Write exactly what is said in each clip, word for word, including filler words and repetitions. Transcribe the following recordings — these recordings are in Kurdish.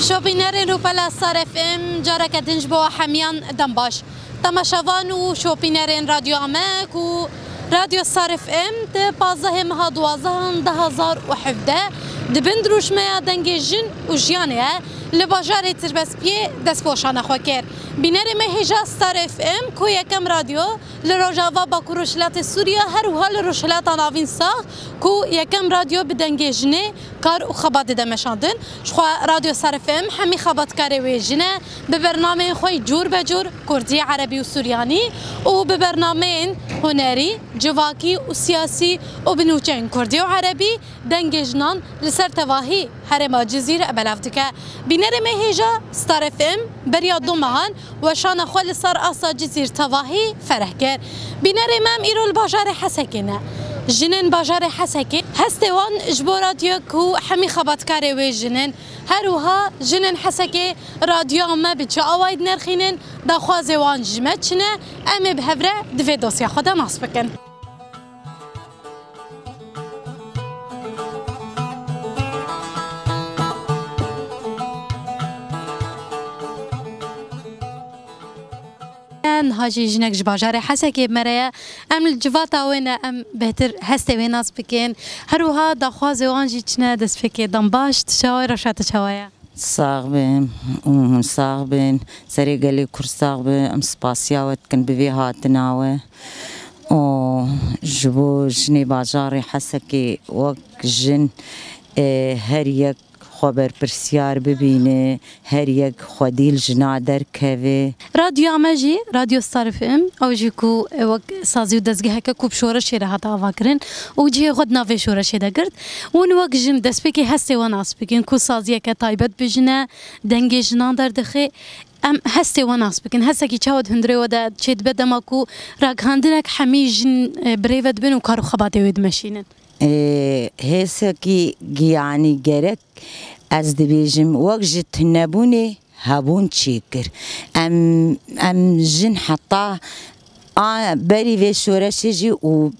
Şopînerên Rûpela Star F M, careke din ji bo hemiyan dem baş. Temaşevan û şopînerên radyoya me ku Radyo Star F M di pazdehê meha duwazdeh du hezar û hevdeh di bin dirûşmeya Dengê Jin û Jiyanê ye, li bajarê Tirbespiyê dest bi weşana xwe kir. Bînerê me hêja Star F M ku yekem radyo li Rojava Bakur Rojhilatê Sûriye, her wiha li Rojhilata Navîn sax ku yekem radyo bi dengê jinê kar û xebatê de meşandin. Jixwe Radyo Star F M hemî xebatkarê wê jin e, bi bernameyên xwe yî cûr be cûr, kurdî, erebî û suryanî û bi bernameyên hunerî, civakî û siyasî û bi nûçeyên kurdî û erebî dengê jinan li ser tevahî herêma Cizîr belav dike. Bînerê me hêja Star F M beriya du mehan weşana xwe li ser asta Cizîr tevahî fereh kir. Bînerê me em îro li bajarê Hesekê ne. Jinên bajarê Hesekê, hestê wan ji bo radyo ku hemî xebatkarê wê jin in. Her wiha jinên Hesekê radyoya me bi çi awayî dinirxînin, daxwazê wan ji me çi ne, em ê bi hev re di vê dosya xwe de nas bikin. Niha jî jinek ji bajarê Hesekê bi me re ye. Em li civata wê ne, em bêhtir hestê wê nas bikin. Her wiha daxwazê wan jî çi ne, destpêkê dem baş, tu çawa yî, rewşa te çawa ye? Sax bin, û hûn sax bin. Serê gelê Kurd sax be. Em spasiya we dikin bi vê hatina we. Û ji bo jinê bajarê Hesekê wek jin, e, her yek xwe berpirsiyar bibîne, her yek xwedî li jina derkeve. Radyoya me jî, Radyo Star F M, ew jî ku, e, wek sazî û dezgeheke ku bi şoreşê re hate avakirin û cihê xwe di nav vê şoreşê de girt. Hûn wek jin destpêkê hestê we nas bikin ku saziyeke taybet bi jin e, dengê jinan derdixe. Em hestê we nas bikin. Hestekî çawa di hundirê we de çêdibe dema ku ragihandinek hemî jin, e, bi rê ve dibin û kar û xebatê wê dimeşînin? Ê, hêsekî giyanî gerek ez dibêjim, wek ji tunebûnê hebûn çêkir. Em, em jin heta a berî vê şoreşê jî û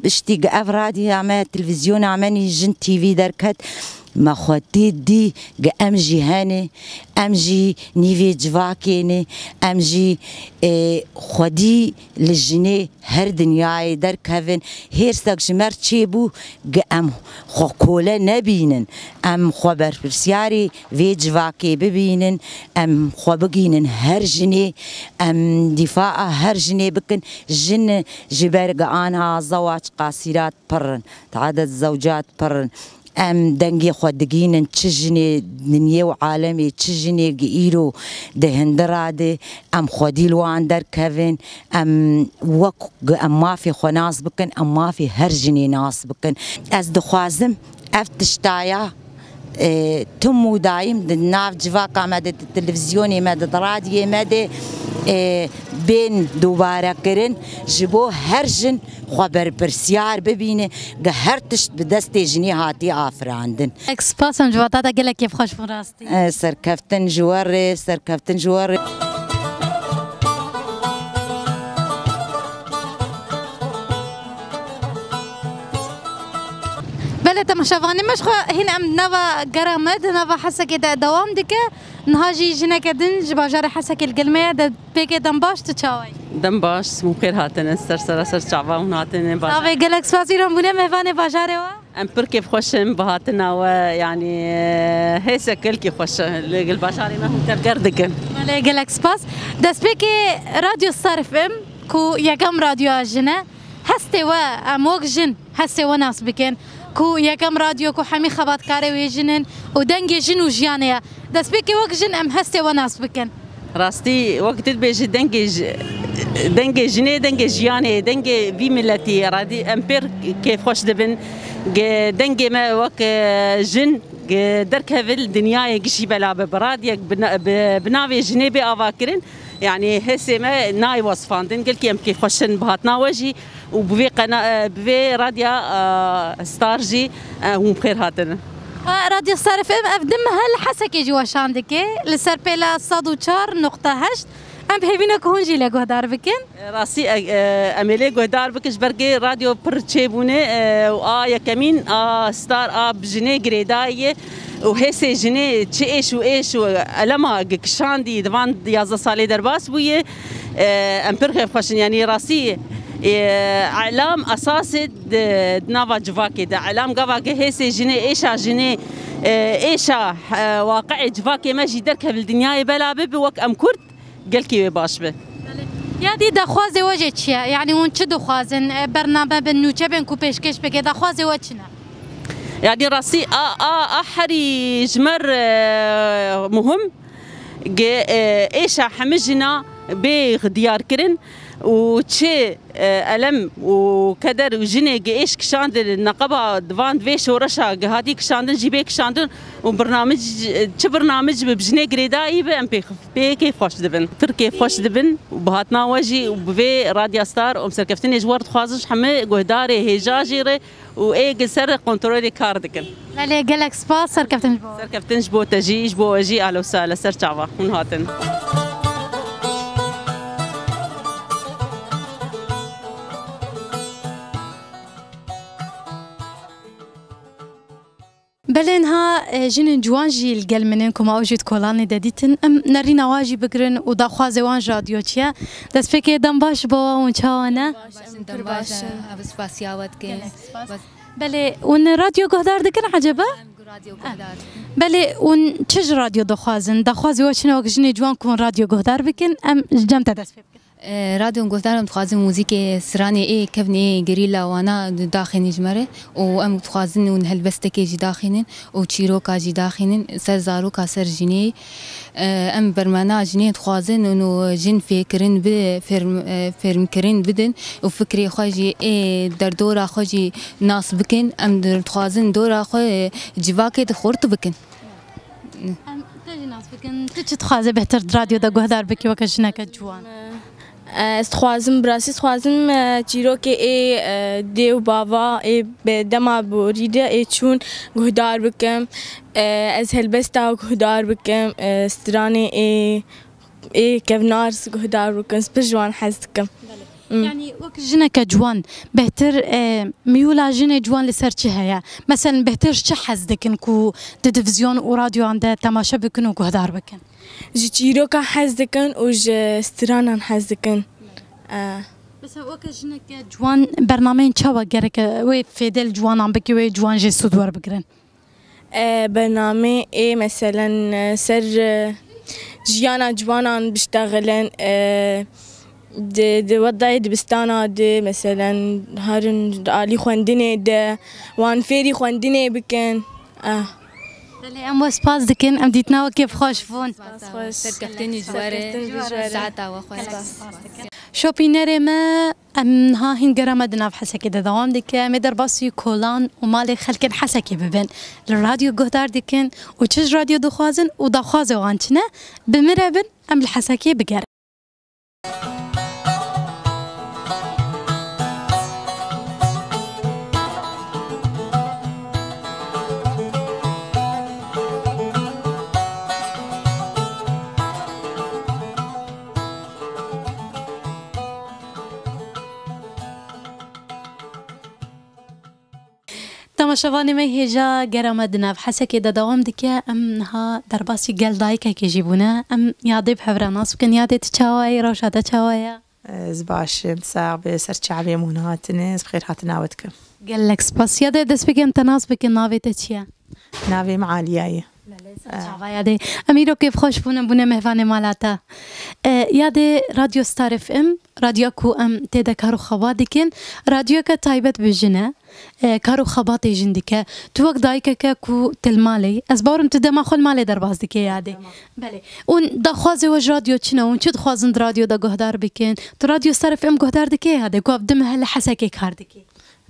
piştî gi ev radyoya me, televîzyona me nî Jin T V derket, me xwedî dî gi em jî hene, em jî nîvê civakê ne, em jî, ê, xwedî li jinê her dinyayê derkevin. Hêrsek ji me r çêbû, gi em xwe kole nebînin. Em xwe berpirsiyarê vê civakê bibînin, em xwe bigînin her jinê, em dîfaa her jinê bikin. Jin ji ber gi anha zewac qasîrat pir in, teadet zewcat pir in. Em dengê xwe digînin çi jinê dinyê û alemê, çi jinê gi îro di hindira de, em xwedî li wan derkevin, em wek em mafê xwe nas bikin, em mafê her jinê nas bikin. Ez dixwazim ev tiştaya, e, tim û dayîm di nav civaka me de, di televîzyonê me de, di radiyê me de, e, bên dubare kirin, ji bo her jin xwe berpirsiyar bibîne, gi her tişt bi destê jinê hatiye afirandin. Gelek spas, em civata te gelek kêfxweş bûn rastî. E, serkeftin ji we rê, serkeftin ji we rê. Belê, temaşevanê me, ji xwe hîn em di nava gera me, di nava Hesekê de dewam dike. Niha jî jineke din ji bajarê Hesekê li gel me ye. De pêkê dem baş, tu çawa yî? Dem baş, hûn xêr hatine, ser sera ser çava hûn hatine bajar. Savê, gelek spas, îro bûne mêvanê bajarê we. Em pir kêfxweş in bi hatina we, yanî, hêsek gelkî xweş e, li gel bajarê me hûn tevger dikin. Belê, gelek spas. Destpêkê Radyo Star F M ku yekem radyoya jin e, hestê we, em wek jin hestê we nas bikin ku yekem radyo ku hemî xebatkarê wê jin in û dengê jin û jiyanê ye. Destpêkê wek jin em hestê we nas bikin. Rastî, wek tu dibêjî, dengê ji, dengê jinê, dengê jiyanê, dengê vî miletî ye. Radî em pêr kêfxweş dibin. Ge-, dengê me wek, e, jin ge-, derkeve li dinyayê gişî bela be. Bi radiyek bi na-, bi, bi navê jinê bê avakirin. Yanî hêsê me nayê wesfandin. Gelkî em kêfxweş in bi hatina we jî. Û bi vê qena-, e, bi vê radya, e, Star jî, e, hûn bi xêr hatin. E, Radyo Star F M ev di mehe li Hesekê jî weşan dike, li ser pêla sed û çar nokta heşt. Em bi hêvî ne ku hûn jî lê guhdar bikin. E, rastî, e, e, em ê lê guhdar bikin, ji ber ku radyo pir çêbûne, e, û a yekemîn, a Star, a bi jinê girêdayî ye. Û hêsê jinê çi êş û êş û elema gi kişandî di van yazdeh salê derbas bûye. E, em pir xêrxweş in, yanî rastî, e, elam esasê di, di nava civakê de. Elam gava gi hêsê jinê, êşa jinê, e, êşa, e, waqiê civakê me jî derkeve li dinyayê bela bibe wek em Kurd gelkî wê baş be. Ya dî daxwazê we jê çi ye? Yanî hûn çi dixwazin? E, bername bin, nûçe bin ku pêşkêş bike, daxwazê we çi ne? Yanî rastî a, a, a herî ji me re, e, muhim, ge, e, êşa hemî jina bê diyarkirin û çi, e, elem û keder û jinê ge êş kişandin, neqeba di van vê şoreşa ge hatî kişandin jî bê kişandin û birnamij, çi birnamij bi jinê girêdayî be, em pê, pê kêfxweş dibin. Pir kêfxweş dibin û bi hatina we jî û bi vê Radya Star û em serkeftinê ji we re dixwazin ji hemî guhdarê hêja jê re û ê li ser kontrolê kar dikin. Belê, gelek spas, serkeftin ji bo we. Serkeftin ji bo te jî, ji bo we jî, ahla û sahla, ser çava hûn hatin. Belê niha, e, jinên ciwan jî li gel min in, ku ma ew jî di kolanê de dîtin. Em nerîna wan jî bigirin û daxwazê wan ji radyo çi ye. Destpêkê dem baş bo we, hûn çawa ne? Baş in, pir baş in. Ev spasiya we dikin. Gelek spas. Belê, hûn radyo guhdar dikin eceba? Em radyo guhdar dikin. Belê, hûn çi ji radyo dixwazin? Daxwazê we çi ne wek jinê ciwan ku hûn radyo guhdar bikin? Em ji cem te dest pê bikin. E, radyo guhdar em dixwazin muzîkê stranê ê kevnê ê gerîla wana daxînin ji me re û em dixwazin hûn helbestekê jî daxînin û çîroka jî daxînin ser zaroka ser jinê. E, em bermana jinê dixwazin û jin fêkirin bi fêrm-, e, fêrmkirin bidin û fikrê xwe jî ê derdora xwe jî nas bikin. Em dixwazin dora xwe, e, civakê de xurt bikin. Em te jî nas bikin. Tu çi dixwaze bêhtir di radyo de guhdar bikî weke jineke ciwan? Ez dixwazim, bi rastî dixwazim, e, çîrokê ê, e, dê û bava ê bi dema borî de ê çûn guhdar bikim. E, ez helbesta guhdar bikim, e, stranê ê, ê kevnar guhdar bikim. Ez pir ji wan hez dikim. Belê. Hmm. Yanî wek jineke ciwan, bêhtir, e, miyûla jinê ciwan li ser çi heye? Meselen, bêhtir ji çi hez dikin ku di televîzyon û radyoyan de temaşe bikin û guhdar bikin? Ji çîroka hez dikin û ji stranan hez dikin. E. Mesela weke jineke ciwan bernameyên çawa gereke wê fêdê li ciwanan bike, wê ciwan jê sûd werbigirin? E, bernameyê, meselen, e, ser, e, jiyana ciwanan biştexilin, e, di, di wedayê dibistana de, meselen, herin di alî xwendinê de, wan fêrî xwendinê bikin. Ah. Belê, em we spas dikin, em dîtina we kêfxweş bûn. Spas, serkeftinî ji we re. Serkeftin ji we re. Saeta we xweş. Spas dikin. Şopînerê me, em niha hîn gera me di nav Hesekê de dewam dike. Em ê derbasî kolan û malê xelkên Hesekê bibin. Li radyo guhdar dikin û çi ji radyo dixwazin û daxwazê wan çi ne? Bi min re bin, em li Hesekê bigerin. Temaşevanê me hêja gera me di nav Hesekê de dewam dike. Em niha derbasî gel dayikekê jî bûne. Em Yadê bi hev re nas bikin. Yadê, tu çawa yî? Rewşa te çawa ye? Ez baş im, sax be, ser çavê min hatine, ez bi xêr hatina we dikim. Gelek spas. Yadê, destpêkê em te nas bikin, navê te çi ye? Navê min Aliye ye. Belê, ser çava Yadê. Em îro kêfxweş bûne, bûne mêvanê mala te. E, Yadê, Radyo Star F M, radyoya ku em tê de kar û xebat dikin, radyoyeke taybet bi jin e. E, kar û xebatê jin dike. Tu wek dayikeke ku tu li malê yî, ez bawerim tu dema xwe li malê derbas dike Yadê. Belê. Hûn daxwazê we ji radyo çi ne? Hûn çi dixwazin di radyo de guhdar bikin? Tu Radyo Star F M guhdar dike Yadê, ku ev du meh li Hesekê kar dike?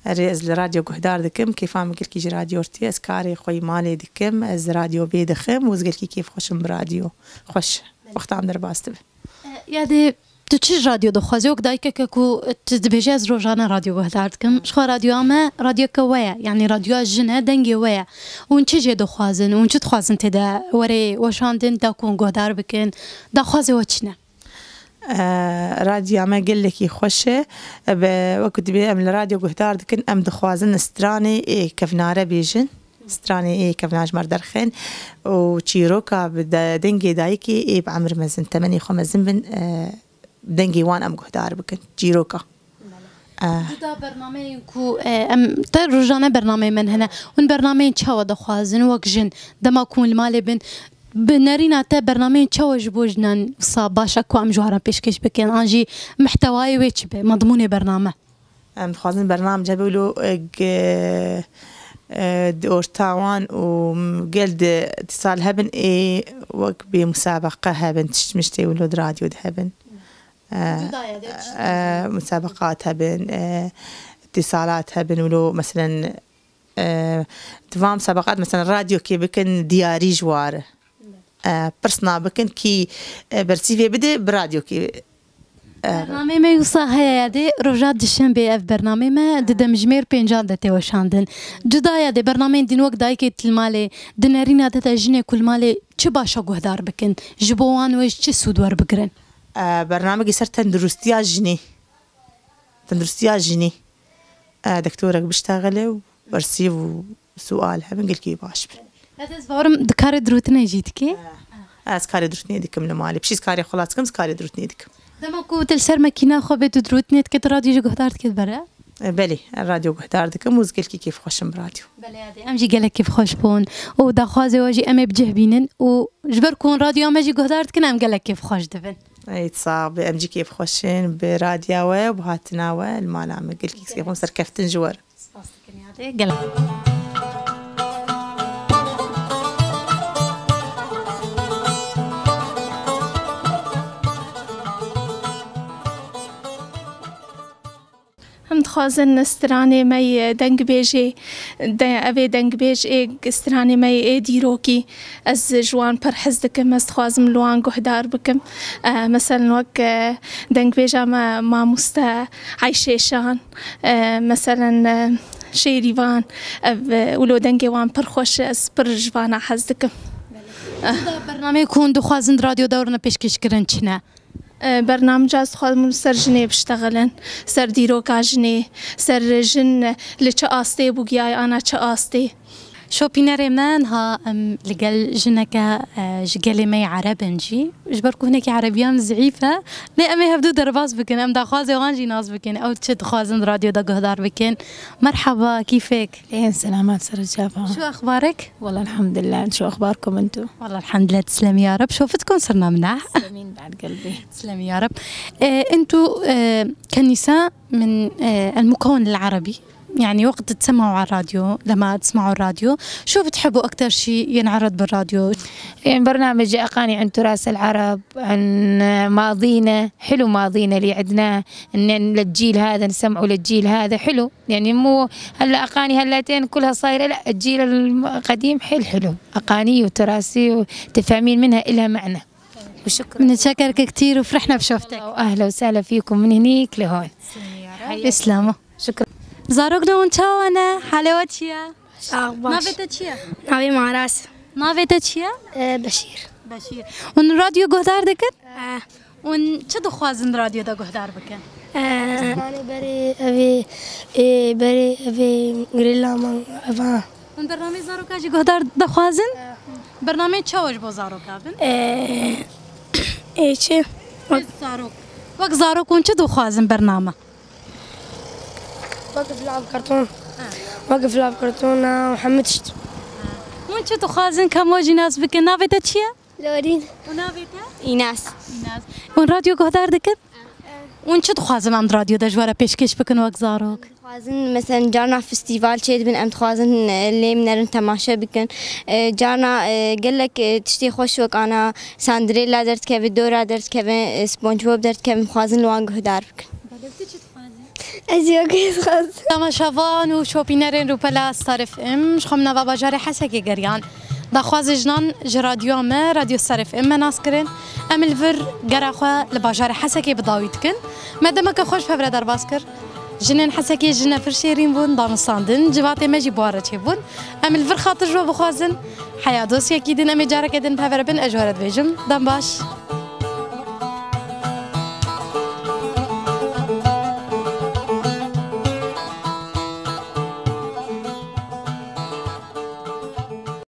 Erê, ez li radyo guhdar dikim, kêfa min gelkî ji radyo re tê. Ez karê xwe yî malê dikim, ez radyo bê dixim û ez gelkî kêfxweş im bi radyo. Xweş, wexta min derbas dibe. E, Yadê, tu çi ji radyo dixwazî? Wek dayikeke ku tu dibêjî, ez rojane radyo guhdar dikim. Ji xwe radyoya me, radyoyeke we ye. Yanî radyoya jin e, dengê we ye. Hûn çi jê dixwazin? Hûn çi dixwazin tê de were weşandin, da ku hûn guhdar bikin? Daxwazê we çi ne? E, radyoya me gelekî xweş e. Be, wekî dibê em li radyo guhdar dikin, em dixwazin stranê ê kevnare bêjin. Stranê ê kevna ji me derxin û çîroka bi de-, dengê dayikê ê bi emir mezin, temenê xwe mezin bin, e, dengê wan em guhdar bikin. Çîroka. E, Cuda bernameyên ku, e, em te rojane bernameyên me hene. Hûn bernameyên çawa dixwazin wek jin? Dema ku hûn li malê bin, bi nerîna te bernameyên çawa ji bo jinan wisa baş e ku em ji wan re pêşkêş bikin? An jî mihtewayê wê çi be? Medmûnê bername? Em dixwazin bernamece be wilo, e, g-, e, di orta wan û gel di îtisal hebin ê wek bê musabeqe hebin, tişt miştê wilo di radyo de hebin. E, Cuda ye de tişt e, musabeqat hebin, e, îtisalat hebin wilo, meselen, e, di van musabeqat, meselen, radyokê bikin diyarî ji war. E, pirsna bikin kî, e, bersîvê bide bi radyokê. E, Bernameyê me wisa heye ya dê roja dişembê ev bernameyê me di demjimêr pêncan de tê weşandin. Cuda ya dê bernameyên din wek dayikê tu li malê, di nerîna te de jinê ku li malê çi başa guhdar bikin, ji bo wan wê ji çi sûd werbigirin? E, bernamekî ser tenduristiya jinê. Tenduristiya jinê. E, doktorek biştexile û bersîv û sual hebin gelkî baş bin. Ez, ez bawerim di karê dirûtinê jî dikê. E, ez karê dirûtinê dikim li malê. Pişî ez karê xwe las dikim, ez karê dirûtinê dikim. Dema ku tu li ser mekîna xwe bê tu dirûtinê dikê, tu radyo jî guhdar dikê bere? E, belê, ez radyo guhdar dikim û ez gelkî kêfxweş im bi radyo. Belê, ya dê. Em jî gelek kêfxweş bûn û daxwazê we jî em ê bi cih bînin û ji ber ku hûn radyoya me jî guhdar dikin, em gelek kêfxweş dibin. Ey, sax be, em jî kêfxweş in bi radiya we û bi hatina we li mala me. Gelkî kêfxweş, serkeftin ji we re. Spas dikin ya dê. Gelek. Em dixwazin stranê me yê dengbêjê, de, ev ê dengbêj ê stranê me yê ê dîrokî, ez ji wan pir hez dikim, ez dixwazim li wan guhdar bikim. E, meselen wek, e, dengbêja me mamoste Ayşê Şan, e, meselen, e, Şêrîvan, ev, e, wilo dengê wan pir xweş e, ez pir ji vana hez dikim. Belê. Cuda bernameyê ku hûn dixwazin di radyo de werine pêşkêşkirin çi ne? E, bernamca ez dixwazim li ser jinê biştexilin, ser dîroka jinê, ser jin li çi astê bû, giyaye ana çi astê. Şopînerê me niha em li gel jineke, e, ji gelê me yê Ereb in jî. Ji ber ku hinekî erebiyan zîîf e, lê em ê hevdû derbas bikin, em daxwazê wan jî nas bikin. Ew çi dixwazin di radyo de guhdar bikin. Merheba, kîfek? Ê, selamat ser çava. Şu axbarek? Wala elhamdülillah, şu axbarkum entu? Wala elhamdülillah, tislemî ya Reb. Şofitkum sirna min ah. Tislemîn bad gelbî. Tislemî ya Reb. E, entu, e, kenîsa min, e, el mukawin el erebî. يعني وقت تسمعوا على الراديو، لما تسمعوا الراديو، شو بتحبوا أكتر شي ينعرض بالراديو؟ يعني برنامج أغاني عن تراث العرب، عن ماضينا، حلو ماضينا اللي عندنا، إن للجيل هذا نسمعه للجيل هذا حلو، يعني مو هلا أغاني هلاتين كلها صايرة، لا، الجيل القديم حيل حلو، أغاني وتراثي وتفاهمين منها إلها معنى. وشكرا. Min çekerke ktir û firehna bi şoftê. وأهلا وسهلا فيكم من هنيك لهون. Bîslama. Şükran. Zarok de hûn çawa ne? Halê we çi ye? Sax baş. Navê te çi ye? Navê min Aras. Navê te çi ye? E, Beşîr. Beşîr. Hûn radyo guhdar dikin? E. Hûn çi dixwazin di radyo de guhdar bikin? E. Stranê berê evê, ê, berê evê, grêla man, eva. Hûn bernameyê zaroka jî guhdar dixwazin? E. Bernameyê çawa ji bo zaroka bin? E, ê, çi? Wek zarok. Wek zarok hûn çi dixwazin bername? Wekî filav karton. Ha. Wekî filav karton, na, hemû tişt. Ha. Hûn çi dixwazin ka me jî nas bikin? Navê te çi ye? Lorîn. Û navê te? Înas. Înas. Hûn radyo guhdar dikin? Ha. Hûn çi dixwazin em di radyo de ji we re pêşkêş bikin wek zarok? Dixwazin, meselen, carna festîval çêdibin, em dixwazin, e, lê binerin temaşe bikin. E, carna, e, gelek, e, tiştê xweş wek ana sandrêla derdikeve, dora derdikeve, e, SpongeBob derdikevin, dixwazin li wan guhdar bikin. Belê, tu çi dixwazî? Ez yogê dixwazim. Temaşevan û şopînerên rûpela Star F M, ji xwe min nava bajarê Hesekê geriyan. Daxwazê jinan ji radyoya me, Radyo Star F M me nas kirin. Em li vir gera xwe li bajarê Hesekê bi dawî dikin. Me demeke xweş bi hev re derbas kir. Jinên Hesekê jine pir şêrîn bûn, danûstandin, civatê me jî bi wan re çêbûn. Em li vir xatir ji we bixwazin. Heya dostiyekî din em ê careke din bi hev re bin, ez ji we re dibêjim, dem baş.